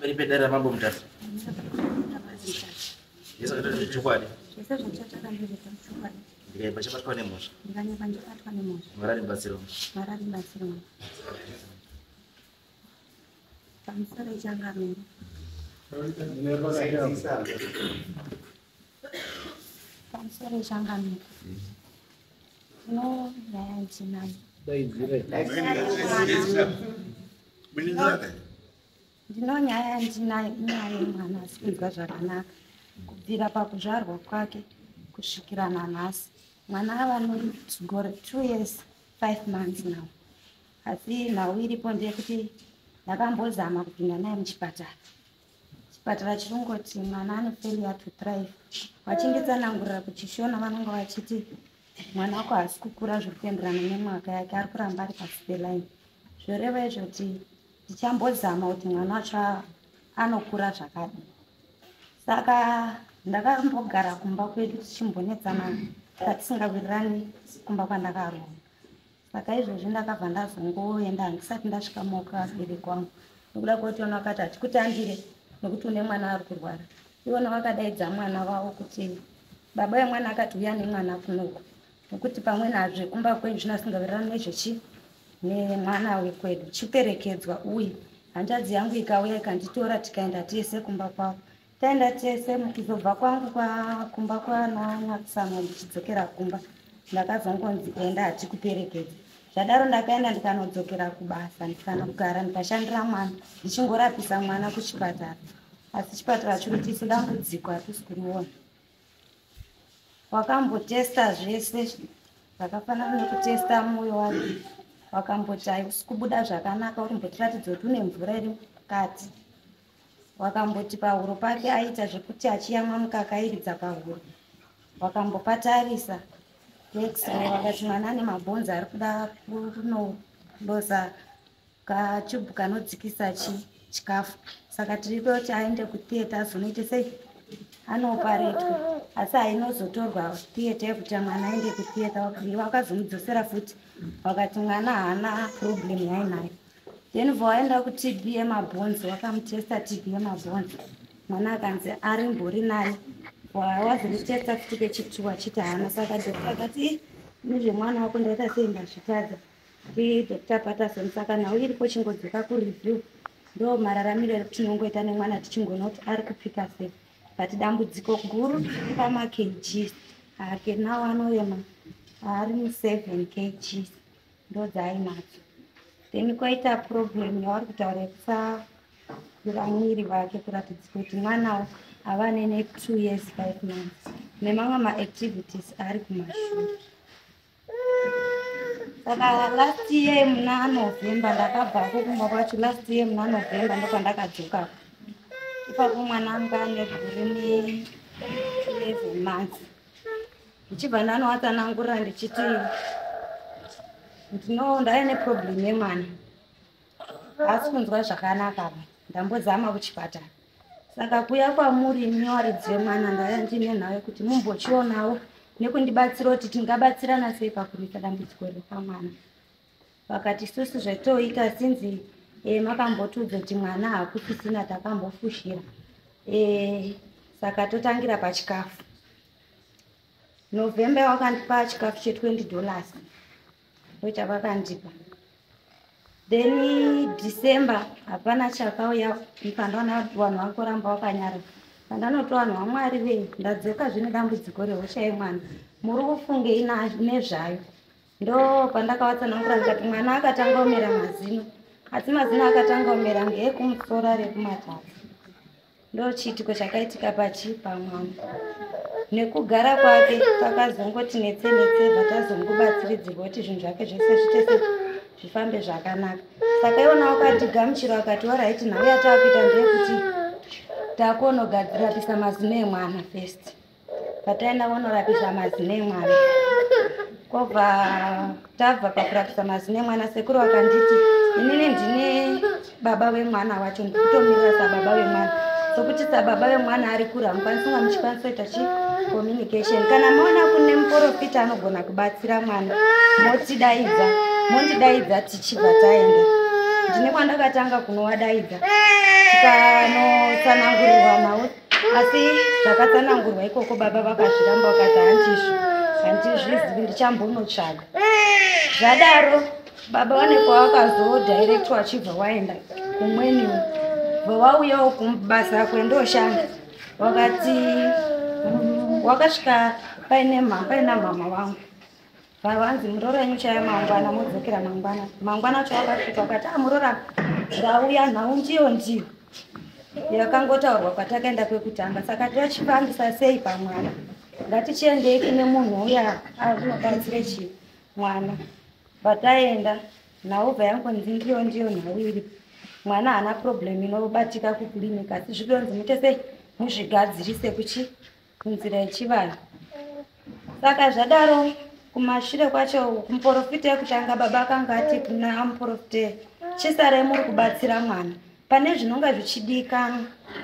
Pamberi pedare raMambo Mutasa. Zvese zvakataurwa zvechokwadi. Zvese zvachataura ndezvechokwadi. Ndikaipa chabatwa nemhosva. Ndikanyepa ndichabatwa nemhosva. Mwari aribatsire. Mwari aribatsire. Pamusoro ichangamire. Pamusoro ichangamire. No nyaya ndinayo. Ndino nyaya ndinayo inyaya yemwana asi kunzwa zvakanaka kubvira pakuzvarwa kwake kusvikira nanhasi. Mwana ava negore 2 years 5 months now. Asi nhau iripo ndeyekuti ndakambozama kupinda naye muchipatara. Chipatara chirongoti mwana ane failure to thrive. Vachinditsanangurira kuchishona vanonga vachiti mwana wako haasi kukura zviri kuenderana nemwaka yake, ari kuramba ari pasi peline. Zvoreva izvo kuti ndichambozama kuti mwana wacho anokura zvakadii. Saka ndakambogara kumba kwedu tichimbonetsana tatisingawirirani kumba kwandakaroora. Saka izvozvi ndakabva ndazongoenda, handisati ndasvika maoko abereki wangu nekuda kwekuti vona vakati hatikutambire nekuti une mwana ari kurwara. Ivona vakadaidza mwana wavo kuti baba vemwana akati uya nemwana kunoku nekuti pamwe nazve kumba kwenyu zvino asingawirirani nezvechi nemwana wekwedu chiperekedzwa uye hanzvadzi yangu ikauya ikanditora tikaenda tese kumba kwavo. Taenda tese kuzobva kwangu kumba kwananyakutsamwa ndichidzokera kumba ndakazongonzi enda hatikuperekedze. Zvadaro ndakaenda ndikanodzokera kubasa ndikanogara ndikashandira mwana ndichingorapisa mwana kuchipatara. Asi chipatara chiri kuti isu dambudziko hatisi kuriona. Wakambotesta zvese zvakafanana nekutesta mwoyo wake, wakamboti hausi kubuda zvakanaka, urimbotiratidza kuti une mvura iri mukati. Wakamboti pahuro pake aita zvekuti achiyamwa mukaka airidza pahuro. Wakambopatarisa x-ray vakati mwana ane mabhonzo ari kuda kunolosa kachubhu kanodzikisa chikafu. Saka tiri kuda kuti aende kutheatre azonoite sei anooparetwa, asi hainozotorwa theatre yekuti mwana aende kutheatre. Vakazomudzosera futi vakati mwana haana problem yainayo. Then vaenda kuTB yemabhonzo, vakamutesta TB yemabhonzo, mwana akanzi arimbori nayo. Wazomutesta futi kechituwa achiti haana. Saka doctor akati nezvemwana wako ndaita sei ndazvitadza. Dr Patterson, saka nhau iripo chingodzoka kureview. Ndo mararamiro etinongoita nemwana tichingoona kuti ari kupika sei. But dambudziko guru riri pama-kgs ake nawo anorema ari mu7 kgs ndo dzaainadzo. Then kwaita problem yavari kutaura yekusakwira mwiri wake kuratidza kuti mwanawo ava nene 2 years 5 months nemamwe maactivities ari kumashure. Saka last year muna November ndakabvako kumba kwacho. Last year muna November ndopandakadzokako. Ipapo mwana anga ane gore ne11 months. Ndichibva ndanovatsanangurira ndichiti ndaive neproblem yemwana haasi kunzwa zvakanaka apa, ndambozama kuchipatara. Saka kuya kwamuri imi varidzi vemwana ndaiva ndine nhau yekuti mumbochionawo nekundibatsira kuti tingabatsirana sei pakurwisa dambudziko riri pamwana. Vakati isusu zvetoita sinzi makambotiudza kuti mwana hakusisina, takambofushira saka totangira pachikafu. November wakandipa chikafu che$20 ndochavakandipwa. Then December hapana chakauya, pandaona vanhu vakuramba vakanyarara. Pandanoti vanhu vaMwari vei, ndadzoka zvine dambudziko rehosha yemwana, muri kufungei nezvayo? Ndo pandakavatsanangura ndikati mwana akatanga kumera mazino, asi mazino akatanga kumera ngeekumusoro ari ekumatatu. Ndo chiitiko chakaitika pachi pamwana. Nekugara kwake takazongoti netse netse, bva tazongobatsiridzirwa kuti zvinhu zvake zvese zvitese zvifambe zvakanaka. Saka iwona wakatigamuchira wakati alright, nhau yataakuita ndeyekuti takuonogadzirapisa mazino emwana first. Pataenda kunorapisa mazino emwana, kwobva tabva pakurapisa mazino emwana, sekuru vakanditi inini ndine baba vemwana wacho, ndikutomirira sababa vemwana, sokuti sababa vemwana ari kure hamukwanisi kunga muchikwanisa kuita chi communication. Kana maona kune muprofita anogona kubatsira mwana, motidaidza, mondidaidza, tichibva taenda. Ndine kwandakatanga kunovadaidza. Ndakatsanangurirwa nawo, asi zvakatsanangurwa ikoko baba vakazviramba, vakati handizvo, handizvizivi, ndichambonotsvaga. Zvadaro baba vane kwavakazodhairektwa achibva waenda kumweniwo, bva wauyawo kubasa kwendoshanda, wakati wakasvika paine mama wangu, vanzi muroora yenyu chaya mangwana, modzokera mangwana. Mangwana acho wakasvika wakati muroora ndauya, nhau ndiyo ndiyo yakangotaurwa kwatakaenda kwekutanga, saka tochifambisa sei pamwana? Ngatichiendei kune munhu uya anobatsire chi mwana. Pataenda nhau bva yangonzi ndiyo ndiyo nhau iri, mwana haana problem inobatika kuclinic, asi zvidonzi muite sei muzvigadzirise kuchi kunzira yechivanhu. Saka zvadaro kumashure kwacho kumuprofita yekutanga baba akanga ati kuna muprofita, chisarai muri kubatsira mwana pane zvinonga zvichidikanwa,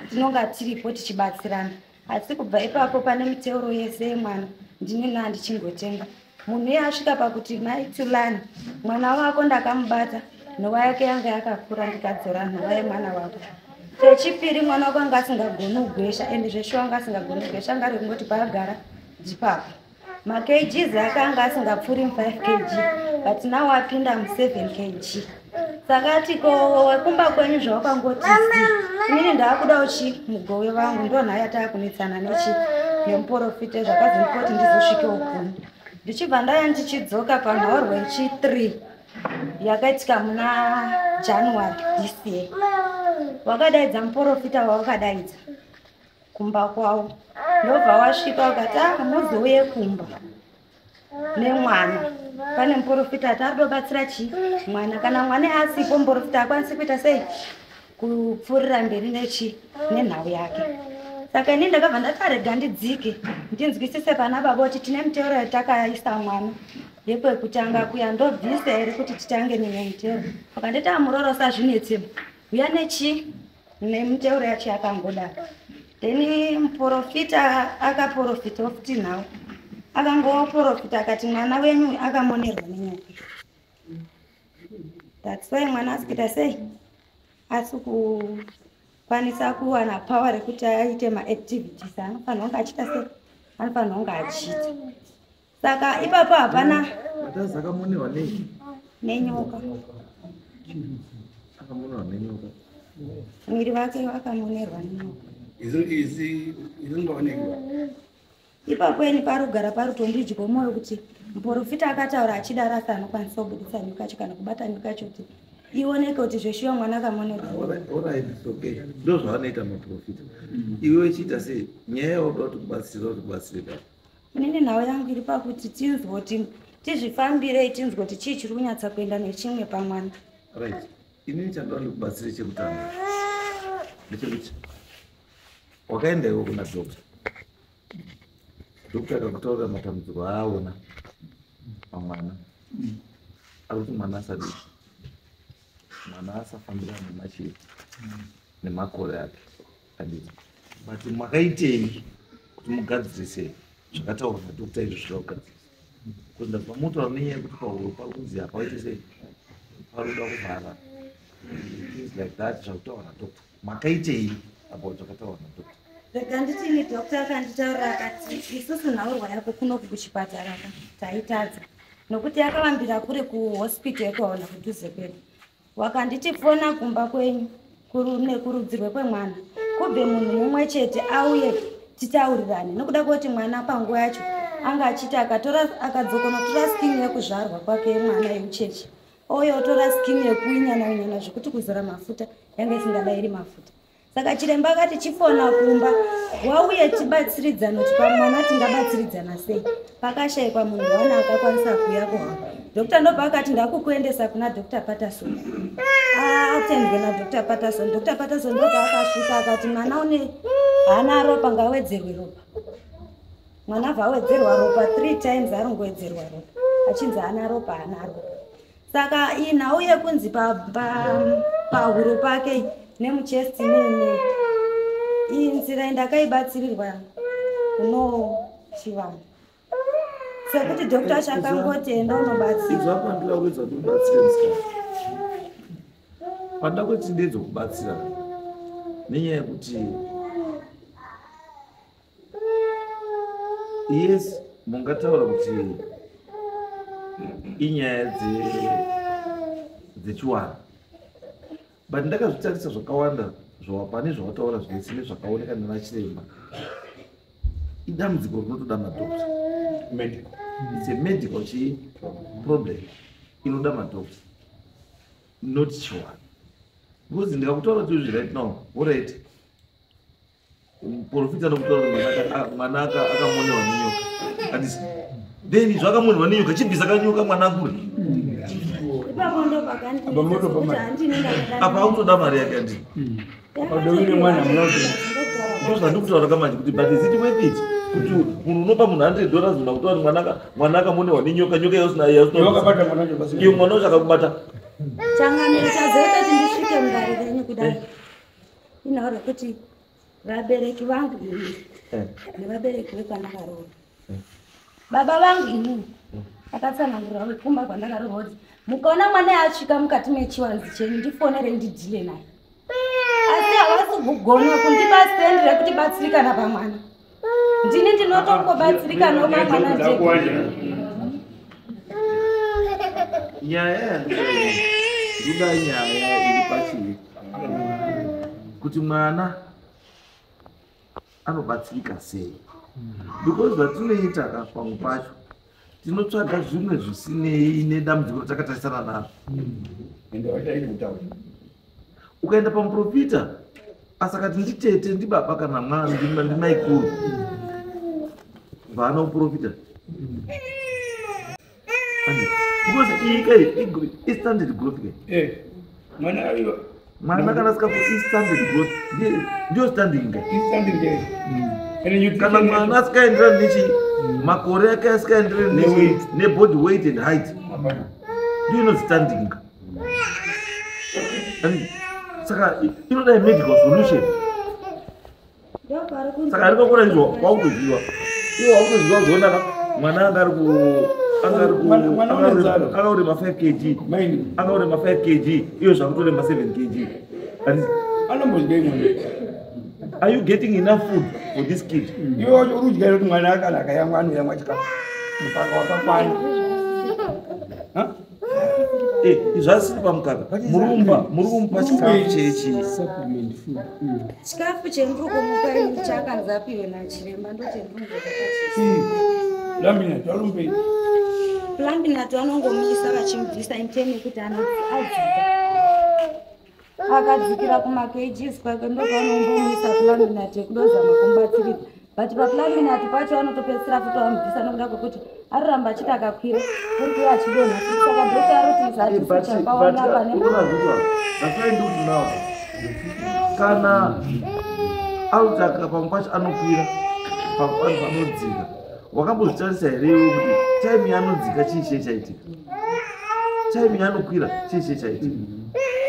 tinonga tiripo tichibatsirana, asi kubva ipapo pane miteuro yese yemwana ndini nandichingotenga. Munhu iye asvika pakuti mai Tulani, mwana wako ndakamubata, nhova yake yanga yakakura, ndikadzora nhova yemwana wako. Chechipiri, mwana wako anga asingagoni kugwesha, ende zveshuwa anga asingagoni kugwesha, anga ari kungoti paagara ndipapo. MaKGs akanga asingapfuuri mu5 kg, but now apinda mu7 kg. Saka ati ko wekumba kwenyu zvawakangoti inini ndaakudawo chi mugove vangu, ndo nhaya taakunetsana nechi nemuprofita, zvakazondipa kuti ndizosvikewo kuno. Ndichibva ndaya ndichidzoka panhaurwa yechi3 yakaitika muna January this year, wakadaidza muprofita wawakadaidza kumba kwavo, ndobva wasvika ukati muzouye kumba nemwana, pane muprofita ati ari chi mwana, kana mwana asipo muprofita akwanisi kuita sei kupfuurira mberi nechi nenhau yake. Saka ini ndakabva ndati arega ndidzike ndinzwisise pana baba kuti tine miteuro yatakaisa mwana yekwekutanga kuya, ndobvisa here kuti titange nemwe miteuro. Vakanditi amuroro sazvinetsema, uya nechi nemiteuro yacho yakangodaro. Then muprofita akaprofita futi nhau, akangoprofita akati mwana wenyu akamonerwa nenyoka. That's why mwana asi kuita sei asi kukwanisa kuwana power rekuti aite maactivities anofanira kunge achiita sei, anofanira kunge achiita. Saka ipapo hapana Matazi akamonerwa nei? Nenyoka. Akamonerwa nenyoka. Mwiri wake wakamonerwa nenyoka. Izi izingaoneki. Ipapo ini parugara parutondidyo mwoyo kuti muprofita akataura achidaro, asi anokwanisa kubudisa nyoka yacho kana kubata nyoka yacho kuti ioneke kuti zveshuwa mwana akamonerwa. Alright, it's okay. Ndo zvavanoita maprofita. Iwe uchiita sei? Nyaya yauda kuti kubatsira, kuti kubatsire pa Inini nhau yangu iri pakuti tinzwe kuti tizvifambirei, tinzwe kuti chii chiri kunyatsa kuenda nechimwe pamwana. Right, inini chandoda ndikubatsire chekutanga ndechekuti wakaenda iwe kuna doctor, doctor akakutaurira matambudziko aaona pamwana, ari kuti mwana asadii, mwana asafambirana nemachii nemakore ake, anditi? But makaitei kuti mugadzirise zvakataurwa nadoctor izvo zvida kugadzirisa? Because ndabva mutaura nenyaya yekuti pahuro pari kunzi hapaite sei, paroda kuvhara, things like that. Zvakutaurwa nadoctor, makaitei about zvakataurwa nadoctor? Rega nditini, doctor akanditaurira akati isusu nhaurwa yako kunoku kuchipatara ka taitadza nokuti yakavambira kuri kuhospital yekuaona kudhuze kwedu. Wakanditi fona kumba kwenyu nekurudzirwe kwemwana kubve munhu mumwe chete auye titaurirane, nokuda kwekuti mwana panguva yacho anga achiti akatora akadzokonotora skin yekuzvarwa kwake mwana yemucheche, ouya otora skin yekuinyana unyana zvekuti kuzora mafuta yanga isingadairi mafuta. Saka chiremba akati chifona kumba wauye tibatsiridzane kuti pamwana tingabatsiridzana sei. Pakashayikwa munhu waona akakwanisa kuuya kuhama. Doctor ndobva akati ndakukuendesa kuna Dr Patterson, atendwe naDr Patterson. Dr Patterson ndobva akasvika akati mwana une haana ropa, ngawedzerwe ropa. Mwana abva awedzerwa ropa three times, arongowedzerwa ropa achinzi haana ropa, haana ropa. Saka iyi nhau yekunzi pahuro pake nemuchest nene, iyi nzira ndakaibatsirirwa kuno chivanhu, sekuti doctor acho akangoti enda unobatsira. Izwa, pandinoda kuedza kuti ubatsire musikana, pandinoda kuti ndiedze kubatsira. Nenyaya yekuti yes, mungataura kuti inyaya dzechiwana, but ndakazvitarisa zvakawanda pane zvawataura zvese nezvakaoneka nanachiremba, idambudziko rinotoda madoctor. Medical. It's a medical chi problem inoda madoctor, not chiwana, because ndikakutaura kuti izvi right now, alright, muprofita anokutaura kuti mwana akamonewa nenyoka, andisi? Then zvakamonewa nenyoka, chibvisa kanyoka, mwana akure. Ipapo ndo Apa moto pamari. handini. Apa akutoda mari yake, andini? Padoine mwana hamuna kuti Ndo zvandikutaura kamanje kuti, but is it worth it kuti munhu unopa munhu $100, munhu akutaura kuti mwana akamonewa nenyoka, nyoka yausina iwe wakabata mwana wacho pasina. Iyo mwana wacho akakubata. Changamiro, chazoita kuti ndisvike mudare renyu kudai inhau rekuti vabereki vangu ini nevabereki vekwandakaroora, baba vangu inini akatsanangurira vekumba kwandakaroorwa kuti mukaona mwana asvika mukati mechiwanzi chenyu, ndifonere ndidhile naye, asi havasi kugona kundipa sendi rekuti batsirikana pamwana. Ndini ndinotongobatsirikanawo pamwana ndega. Ndakuwanja. Nyaya yandoda, nyaya iri pachii kuti mwana anobatsirika sei, because zvatinoita ka, pamwe pacho tinotsvaga zvimwe zvisinei nedambudziko ratakatarisana naro. Ende wachaidi kutaura. Ukaenda pamuprofita, asakati nditete, ndibaba, kana mwana ndimaikuru, vaana uprofita, because iyi kai istunted growth kai. Eh, mwana iyo Mwana kana asikapo istunted growth, ndiyo stunting kai. Istunting ke. Ende nutrition Kana mwana asikaenderani nechi makore ake, asikaenderani nechi Neweight. Nebody weight and height. Hapana. Ndiyo inonzi stunting. And saka inoda medical solution. Ndopari kunzi- Saka arikakura izvo wakutoziva, iwo wakutoziva kuzoonaka mwana anga ari ku anga ari ku Mwana une nzara. anga urema 5 kg. Maini. Anga urema 5 kg, iyo zvakutorema 7 kg. Anombodya imwe. Are you getting enough food for this kid? Iwe wacho uri kudya kuti mwana kana akayamwa anoyamwa chikafu. Mukaka wakakwana. Ha? Eh, zvasiri pamukaka, muri kumupa chikafu chechi Supplement food. Chikafu chendiri kumupa ini chakanzi apiwe nachiremba, ndochendiri. Lambina, tarumbei. Plumpy'Nut vanongomisa vachimubvisa in term yekuti adzika, akadzikira kumakgs kwake, ndopavanombomisa Plumpy'Nut yekudozama kumubatsiridza, but paPlumpy'Nut pacho vanotopedzisira futi vamubvisa nokuda kwekuti aroramba achiti akakwira uri kuya achidonha futi. Saka doctor aroti zatisi chakaona pane That's now kana autaka pamwe pacho anokwira, pamwe pacho panodzika. Wakambozvitarisa here iwe kuti time yaanodzika chii chee chaitika, time yaanokwira chii chee chaitika?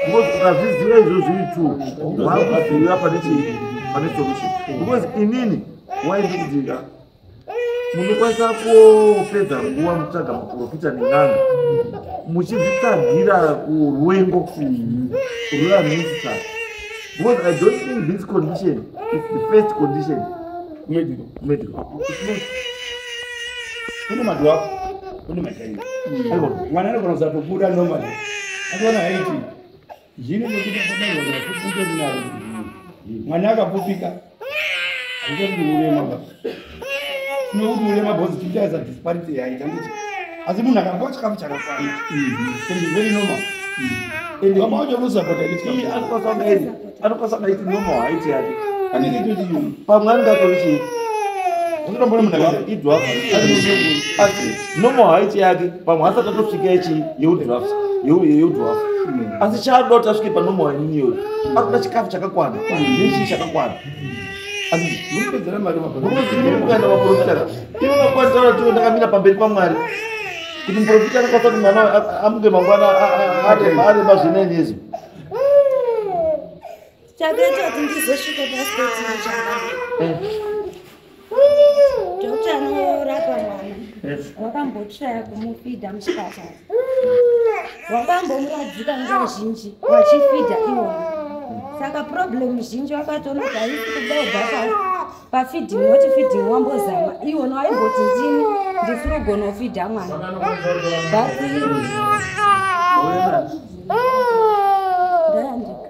Because ukazviziva izvo zviri two, wakuziva pane chii, pane solution. Because inini waindikuti munokwanisa kupedza nguva mutsvaga muprofita nen'anga, muchizvitsvagira kurwengo rweunnecessary, because I don't think this condition is the first condition. Medical. Medical. It's not. Kune madwarf, kune machaina. Mwana anogona kusatobuda normally. Akiona haiti. Zvino nekuti akabairwa naro. Mwana akapupika. Handiti kuti urema ba. Tinokuti urema because tichaisa disparity yaita nditi. Asi munhu akapuwa chikafu chakakwana. And very normal. And baba wacho unosapota Iye chikafu. anokwanisa angaiti normal height yake. Anenge toti Pamwe anenge atori chii? Unotombona munhu akaita. Idwarf, asi normal height yake pamwe asati atosvika yechi yeudwarf, yeudwarf, asi chaanoda kuti asvike panormal inini iyoyo, akuda chikafu chakakwana nechii chakakwana. Asi Muripedzera mari mabhora. mukaenda maprofita, ivo vakwanisa kuti ndakamira pamberi paMwari kuti muprofita anokwanisa kuti mwana amuke mangwana arema zvenenyezo. Chakaita kuti ndizosvika pastate chakadai, doctor anorapa mwana wakambotraya kumufidha muchipatara, wakambomuradzika nguva zhinji wachifidha iwona. Saka problem zhinji vakatoona kuti haisi kuda kubva pafeeding, woti feeding wambozama iwona waimboti ndini ndisiri kugona kufidha mwana. But ndayandika.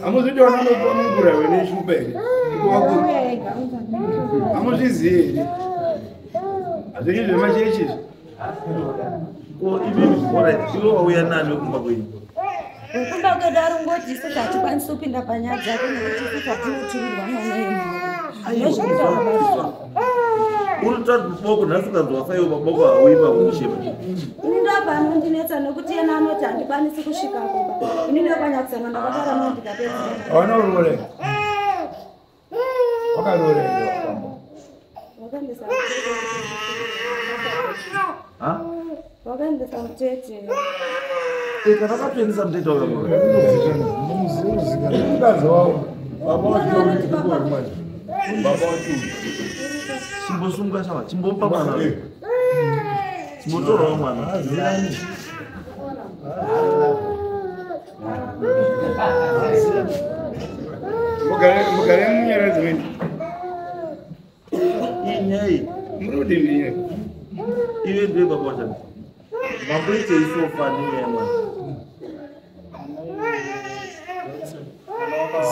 Amuzviona mukura wene shupa here? Amuzvizivi here? Hazviri zvemachechi izvi. Ko imimi, alright, iwe wauya nani wekumba kwenyu? Wekumba kwedu ari ngoti isusu hatikwanisi kupinda panyaya dzake nekuti isusu hatinoturirwa mwana yemhuri. Unotora maboko nhasi ukanzi wafa iwe maboko hauipa kuchema. Ini ndobva anondinetsa nekuti yena anoti handikwanisi kusvika kumba. Ini ndopanyakusana ndakataura nawo ndikapedzera. Hawana uroore. Wakaroora here wakwamba? Wakaendesa Ha? Wakaendesa mutete. Kana akatoendesa mutete wakamura. Mukadzi wavo. Baba wacho baba wacho. Chimbosunga shava, chimbomupa mwana. Chimbotorawo mwana. Mugare munyara dzimweni. Inyaya Muri kudini nyaya? Iwe ndiwe baba wacho. Mamboitei sofa nenyaya yemwana?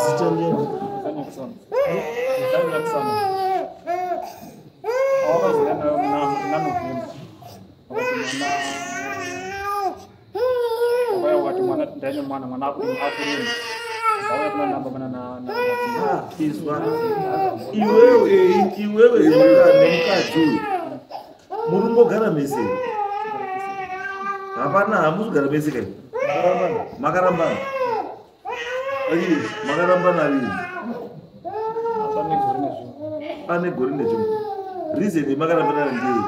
Zita ndiyani? Awakazoya nayo muna November, wakati mwana wakauya wakati mwana ndaine mwana mwana akurema vauya kuna namba mana na Izwa. Iwewe iwewe nemukadzi uyu muri kungogara mese. Hapana, hamusi kugara mese kai. Makarambana. Makarambana rini? Pane gore nezvimwe. Pane gore nezvimwe. Reason yemakarambana ndei?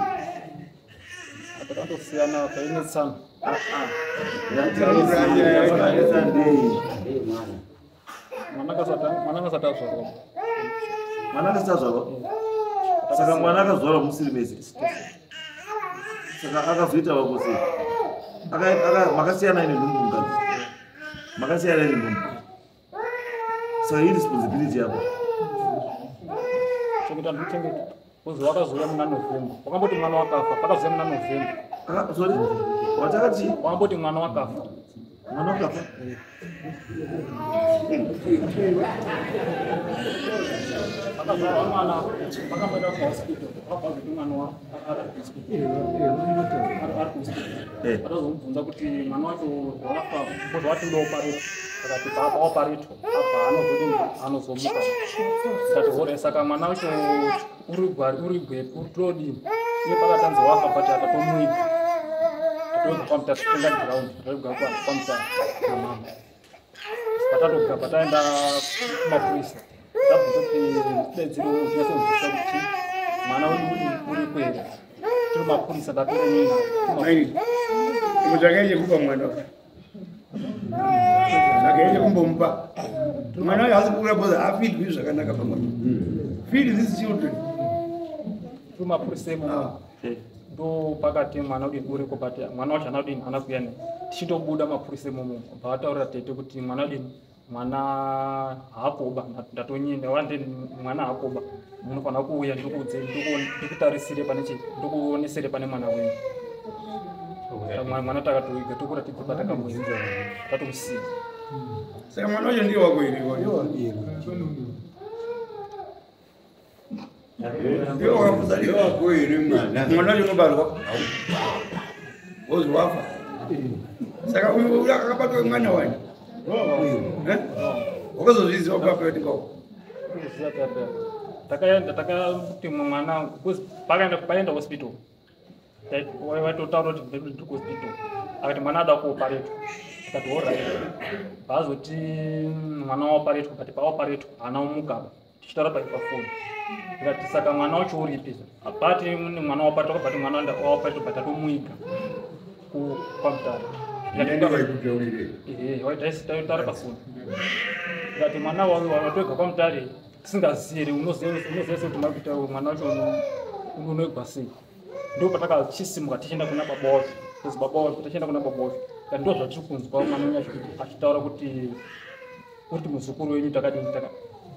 Takatosiyana tainetsana. Yamakanetsa ndei? Mwana akasati azvarwa. Mwana akasati azvarwa? Saka mwana akazvarwa musiri mese. Saka akazoita vako sei? Makasiyana ine nhumbu mukadzi. Makasiyana ine nhumbu. Saka iresponsibility yako. Chengeta ndichengeta. Uzi wakazouya muna November. Wakamboti mwana wakafa, pakazouya muna November. Sorry, watakati? Wakamboti mwana wakafa. Mwana wakafa? Akazvarwa mwana, pakamboenda kuhospital. Wakabva kuti mwana ari kuhospital. Ari kuhospital. Atazomubvunza kuti mwana wacho wafa, because wati uda operate. Akati paoperatwa, abva anozodini anozomuka. Tikati hore, saka mwana wacho uri gwari, uri gwepi, uri todini. Iye pakatanzi wafa, but akatomuiga. Tatoibva kwaMutare, toenda ground, tatoibva kwaMutare namama. Patatobva pataenda kumapurisa. Tabvunza kuti tidaidzire tinyatsokunzwisisa kuti mwana wedu uri kwera. Tiri mapurisa tatora nyina. Maini. Mutsvakai chekupa mwana. Tsvakai chekumbomupa. Mwana uyu haasi kukura because haafidwi zvakanaka pamwana. Feed these children. Tiri mapurisa imomo. Ndo pakati mwana udini uriko, but mwana wacho haana kudini haana kuuya naye. Tichitobuda mapurisa imomo bva vataurira tete kuti mwana udini mwana haakoba ndatonyenda wande mwana haakoba munofanira kuuya ndikuudze ndikutarisire pane chii ndikuonesere pane mwana wenyu. Mwana takatoiga tokuratidza patakamuiga tatomusiya. Saka mwana wacho ndiye wako here? Ndiye wakakuzarira wako here mwana? Mwana wacho unobarwa. Wozi wafa. Saka uyu akabatwa mwana wani. Wakazozviziva papi kuti ngao? Kuziva papi. Takaenda takati mwana because pakaenda paenda hospital. Waitotaura kuti ndiri kuhospital. Akati mwana ada kuoparetwa. Akati alright. Vaazoti mwana waoparetwa, but paoparetwa haana kumuka. Tichitaura pafoni. Ndikati saka mwana wacho uripi? Apati mwana waoparetwa, but mwana waoparetwa but atomuiga kwaMutare. Ndikati Ehe, taitaura pafoni. Ndikati mwana watoega kwaMutare tisingazivi unoziva sei kuti mari kuita mwana wacho unoegwa sei. Ndo patakachisimuka tichienda kuna baba wacho. Kuzi baba wacho tichienda kuna baba wacho. Ndikati ndo zvatiri kunzwa mwana wenyu achitaura kuti muzukuru wenyu takadini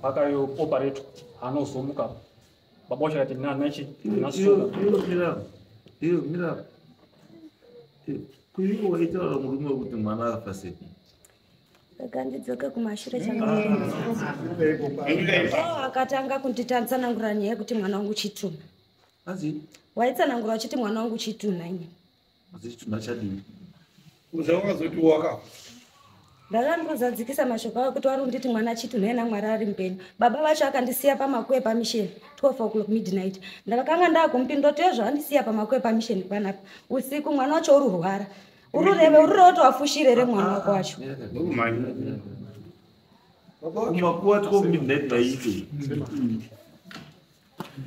pakayoparetwa anozomuka. Baba wacho akati nachi nasuka. Iyo mira. Kuiwo waitaura murume wekuti mwana akafa sei? Ndikandidzoke kumashure changu. Akatanga kunditsanangura nyaya yekuti mwana wangu chitunha. Azi? Waitsanangura uchiti mwana wangu chitunha ini. Asi chitunha chadii? Uzawakazoti wakafa. Ndakandozadzikisa mashoko ayo kuti wari unditi mwana chitunha ena Mwari ari mupenyu. Baba vacho akandisiya pamakuwe pamisheni 12 o'clock midnight. Ndakanga ndakumupindura kuti ezvo andisiya pamakuwe pamisheni panapa. Usiku mwana wacho uri kurwara. Urureve urureve wafushire re mwana wako wacho. Kumakuwa 12 midnight naite.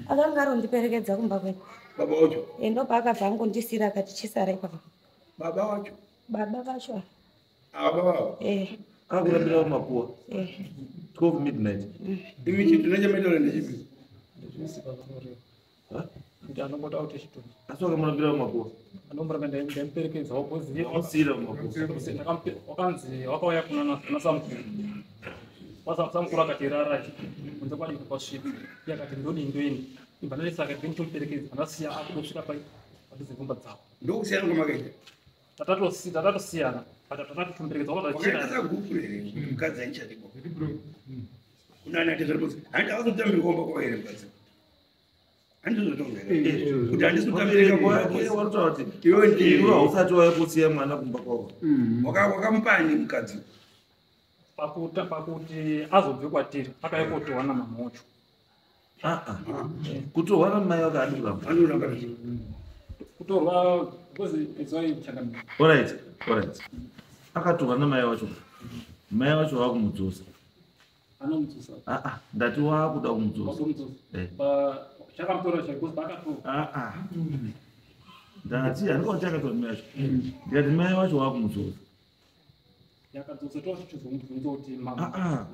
Akanga arondiperekedza kumba kwedu. Baba wacho. Endo paakabva angondisira akati chisara ipapo. Baba wacho. Baba vacho. Baba. Akakurambira makuwa. 12 midnight. Imi chitunha chamaitaura ndechipi? Kuti anongoda kuti chitunha. Asi wakamurambira makuwa. Anomuramba ndamuperekedza wakuziya. Wamusiyira makuwa. Wakanzi wakauya kuna Samukuru. Samukuru akati rara kunze kwadini kwasviba. Iye akati ndodini ndoini. Ibva ndalesa akati ndichomuperekedza. Ndasiya akudosvika pai padhuze kumba dzavo. Ndokusiyana kwamakaita. Tatatosiyana. Tatatomuperekedza wakaita gupu here mukadzi aichadiko. Kunani ati zviri handi akazotambira kumba kwavo here mukadzi. Handizotonga here. Kuti handizotambirika kumba kwavo. Iwe ndiwe hausati wauya kusiya mwana kumba kwavo. Wakamupani mukadzi. Pakuti azobve kwatiri akauya kotorwa namama wacho. Kutorwa namai wake haadi kuramba. Anoramba. Kutorwa because it's changamire. Alright, alright. Akatorwa namai wacho. Mai wacho vakumudzosa. Anomudzosa. Ndati wakuda kumudzosa. Chakamutora chaiko paakatorwa. Ndati handikakuti chakatorwa mai wacho. Ndikati mai wacho wakumudzosa. Yakadzosa tochichizomubvunza kuti mama.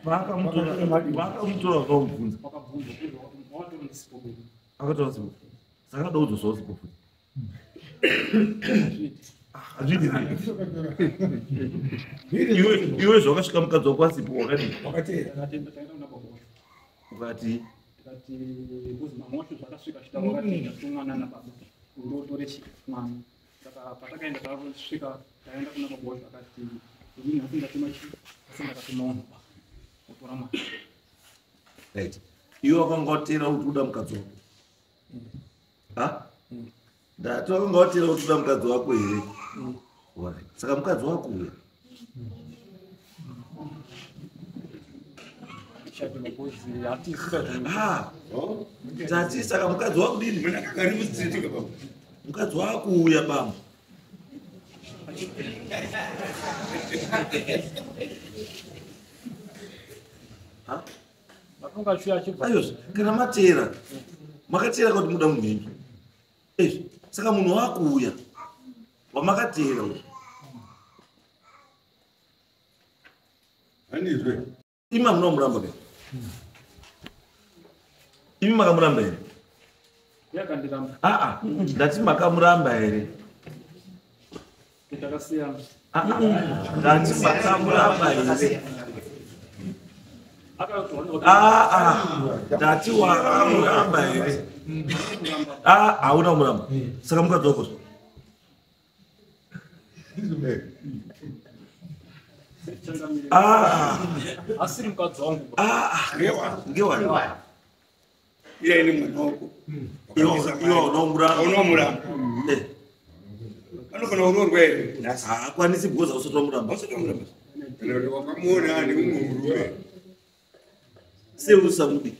Paakamutora vakamubvunza. Wakabvunza kuti wakatora ndisipo kwedu. Akatora sipo. Saka ada kudzosawo sipo futi. Hazviiti. Iwe zvawakasvika mukadzi wako asipo wakadii? Wakateera. Takaenda kuna baba wacho. Ukati? Tikati kuzi mama wacho zvakasvika achitaura akati ndatumwana nababa. Ndotore mwana. Saka patakaenda tasvika taenda kuna baba wacho akati inini nhasi ndatuma chii asi ndakatuma munhu kutora mwana. Right. Iwe wakanga wateera kuti uda mukadzi wako. Ha? Ndati wakanga wateera kuti uda mukadzi wako here? Alright. Saka mukadzi wako uya. Tati saka mukadzi wako dini? Mukadzi wako uya bambo. Ayozve, kana mateera. Makateera kuti muda munhu. Saka munhu wakuuya. Wamakateera uyu. Handizwe. Imi hamuna kumuramba ke? Imi makamuramba here? Yakandiramba. Ndati makamuramba here? Takasiyana. Ndati makamuramba here? Ndati wakamuramba here? Hauna kumuramba. Saka mukadzi wako Asiri mukadzi wangu. Ngewani. Iye ni mwana wako. Iwe unomuramba. Unomuramba. Anofana kuroorwa here? Haakwanisi because hausati wamuramba. Hausati wamuramba. Kana kuti wakamuona ane umwe murume. Sei usamudi?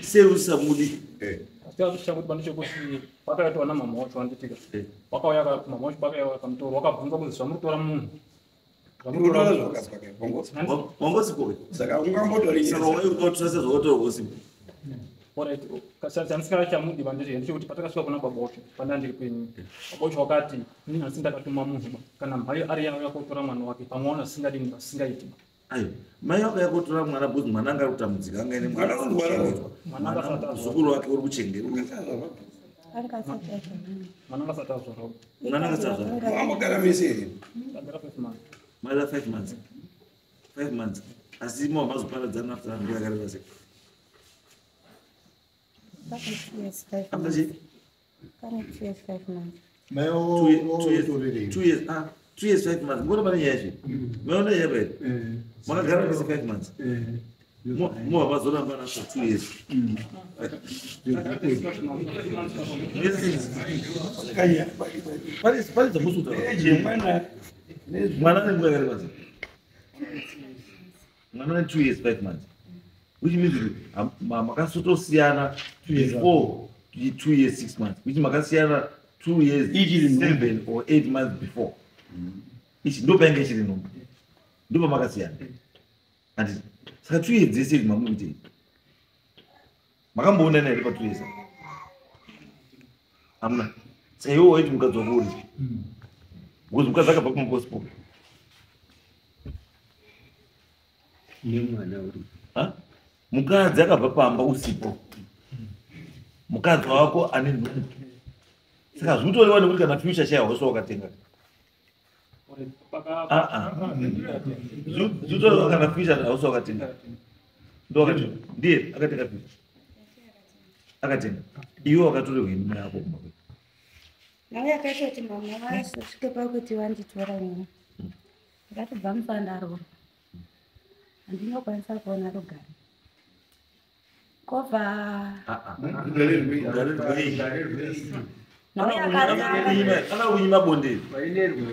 Sei usamudi? Chakuti bandu chekuti pakaitwa namama wacho wanditika. Wakauya mama wacho pakauya vakamutora wakabvunza kunzi zvamuri kutora munhu. Zvamuri zvakazwa Wangosipo. Saka ungambotori Saka waiutotora sezvawakatorwa usipo. Alright, chandisingachamudi vandiri ndechekuti patakasvika kuna baba wacho pandandiri kwenyu, baba wacho wakati inini hasi ndakatuma munhu ba kana mhai ari yauya kotora mwana wake pamwe asingadini asingaiti. Ayo mai wako yakotora mwana because mwana anga ari kutambudzika, anga ine mwana Mwana uri kuchengetwa. Mwana anga asati azvarwa. Muzukuru wake uri kuchengetwa. Anga asati azvarwa. Mwana anga asati azvarwa. Mwana anga asati azvarwa. Wambogara mese here? Tagara 5 months. Maida 5 months, 5 months, asi mo mazoparadzana after nguva yakareba sei? Pane 2 years 5 After months. chii? Pane 2 years 5 months. Mai 2 years, 2 years, ah, 2 years 5 months. Ngona pane nyaya zve maona nyaya here? Makagara mese 5 months, mobva mazorambana for 2 years. Pane dzamusuta. Eje mwana. Mwana ane nguva yakareba sei? Mwana ane 2 years 5 months, which means kuti makasotosiyana before 2 years 6 months, which makasiyana 2 years Ichiri nhumbu. 7 or 8 months before. Ichi ndo painge ichiri nhumbu, ndo pamakasiyana, anditi? Saka 2 years dzese idzi mamuitei? Makamboonana here pa 2 years? Hamuna. Saka iwe waiti mukadzi wako uri, because mukadzi akabva kumaposipo Nemwana uri. Ha? Mukadzi akabva pamba usipo, mukadzi wako ane nhumbu. Saka zvikutorewa nekuti kana future chaiyo hausi wakatenga. Alright, paka Ah, ah. Zvikutorewa kana future hausi wakatenga. Ndo wakatenga, ndiye akatenga future, akatenga. Iwe wakatorerwa imba yako kumba kwedu. Nhau yakaita kuti mama vasvike pakuti vanditora inini, ndakatobva mufandaroro, handinokwanisa kuona rugare kobva. Rugare rwei? Nhau yakatanga Ana kunyima bonde.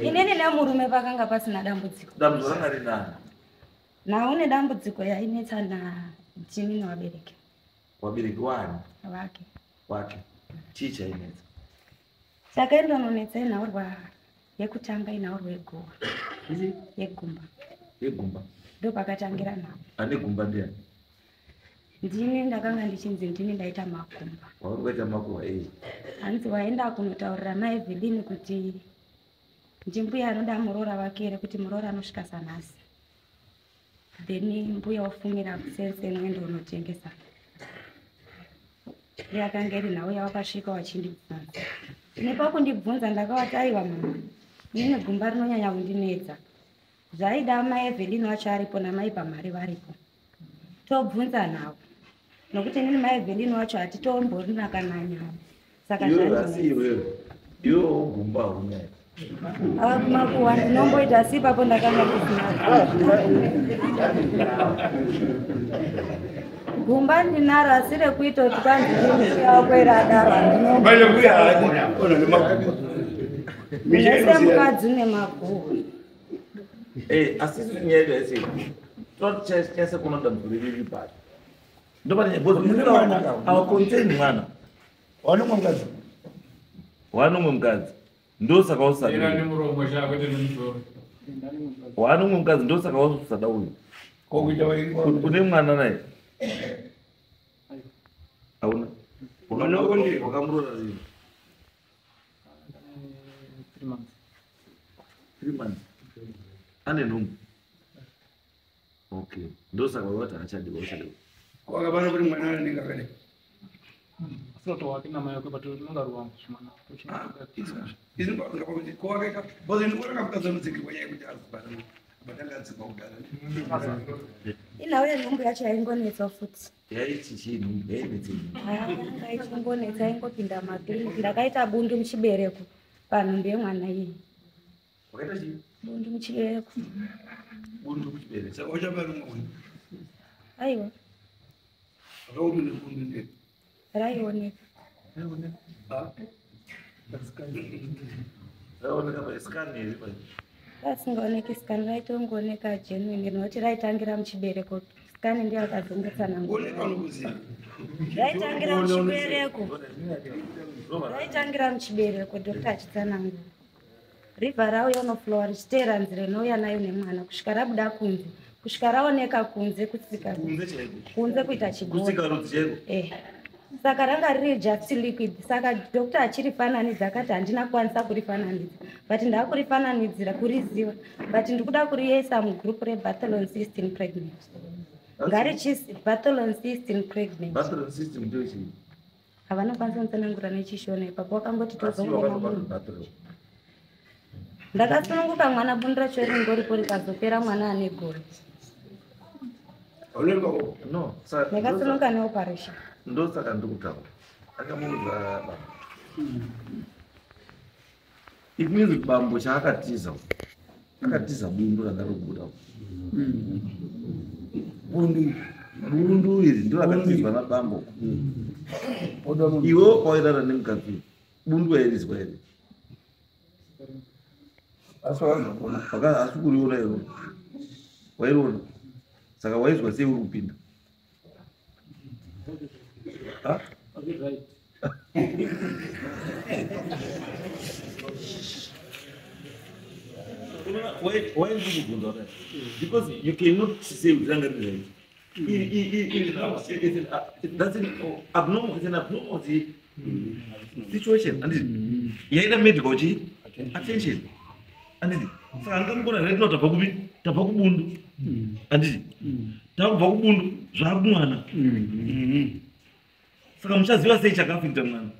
Inini nemurume pakanga pasina dambudziko. Dambudziko ranga rinani? Nhau nedambudziko yainetsa nadhini nevabereki. Wabereki wani? Vake. Wake. Chii chainetsa? Saka indononetsa inhaurwa yekutanga, inhaurwa yegowa, yegumba. Yegumba. Ndo pakatangira nhau. Ane gumba ndiani? Ndini ndakanga ndichinzi ndini ndaita makumba. Wauri kuita makuhwa ei? Hanzi waenda kunotaurira mai Evelyn kuti ndimbuya anoda muroora wake here, kuti muroora anosvika sanhasi, then mbuya ofumira kusenseni uende unotengesa. Yakanga iri nhau yawakasvika wachindibvunza. Nepakundibvunza ndakavati, "Aiwa mama, inini gumba rinonyanya kundinetsa. Zvaida mai Evelyn wacho aripo namai Pamari varipo, tobvunza nhau, nokuti inini mai Evelyn wacho hatitomborina kana nyaya." Saka Iwewe asi zvandinetsa. Iwewe wogumba haunyaya. Ava kumakuhwa ndinomboita, asi ipapo ndakanga ndisina gumba. Ndinaro, asi rekuita kuti kwanzi ndimbuya adaro. Manje mbuya haadi ona nemaguva. Handinose mukadzi une maguhwa. Asi isusu nyaya yedu haisi tinochanyasa kuona dambudziko riri riri ndopane Mune mwana. Our concern mwana. Wane mukadzi. Wanomwe mukadzi, ndosaka Ira usada. nemuromo chako nemusoro. Wanomwe mukadzi, ndosaka usada uyu. Kokuita. Une mwana naye hauna? Mwana wako ndiye? Wakamurora rini? 3 months. 3 months. Ane nhumbu, okay. Ndosaka wati haachadiwa, uchadiwa. Wakabana kuti mwana anenge akadai. Asinoto wake namai wake, but rinonga ruwangu mwana. Ndikuona mukadzi nyaya yekuti azobara abatanga adzikwa kudhara. Inhau yenhumbu yacho yaingonetsa futi. Yaiti chii nhumbu? Yainetsei? Anga ichingonetsa, ingopinda makiriniki. Ndakaita bundu muchibereko panhumbu yemwana iyi. Wakaita chii? Bundu muchibereko. Bundu kuchibereko. Saka uchabara mwana? Aiwa. Akauri nebundu ndee? Raioneka. Raoneka pascan here pa? Rasingaoneki scan, raitongooneka genuine rinoti raitangira muchibereko. Scan ndiyo akazongotsanangura. Oneka unokuziva. Raitangira muchibereko, raitangira muchibereko. Doctor achitsanangura, ribva rauya unoflowa richiteera nzira inouya nayo nemwana kusvika rabuda kunze, kusvika raoneka kunze kutsika. Kunze chaiko? Kunze kuita chibona. Kusika rudzi chaiko? Eh. Saka ranga riri just liquid. Saka doctor achirifananidza akati handina kukwanisa kurifananidza, but ndakurifananidzira kuriziva, but ndikuda kuriisa mugroup reBartholin cyst in pregnant. Ngarichisi Bartholin cyst in pregnant. Bartholin cyst ndochii? Havana kwanisa kutsanangura nechishona ipapo, wakangoti Asi tozongoma wakatobatwa munhu. Bartholin. Ndakasununguka mwana, bundu racho ringoripo rikazopera mwana ane gore. No, saka Ndakasununguka neoperation. Ndosaka ndikutaura. Akamuudza baba. It means bambo chaakatiza uku, akatiza bundu ranga rikubuda uku. Bundu. Bundu iri ndo rakatizwa nabambo. Iwe pawairara nemukadzi uyu, bundu wairizwa here? Asi wakazopona. Asi kuriona iwe wairiona, saka waizwa sei uri kupinda? Ha? Right. Why is it kubvunza kudai? Because you cannot say kuti ranga riri right. That's an abnormal, it's an abnormal situation. Anditi yaida medical chi attention. Anditi saka angamugona right now tabva kupi? Tabva kubundu. Anditi takubva kubundu zvaakumwana. Saka muchaziva sei chakaafecta mwana?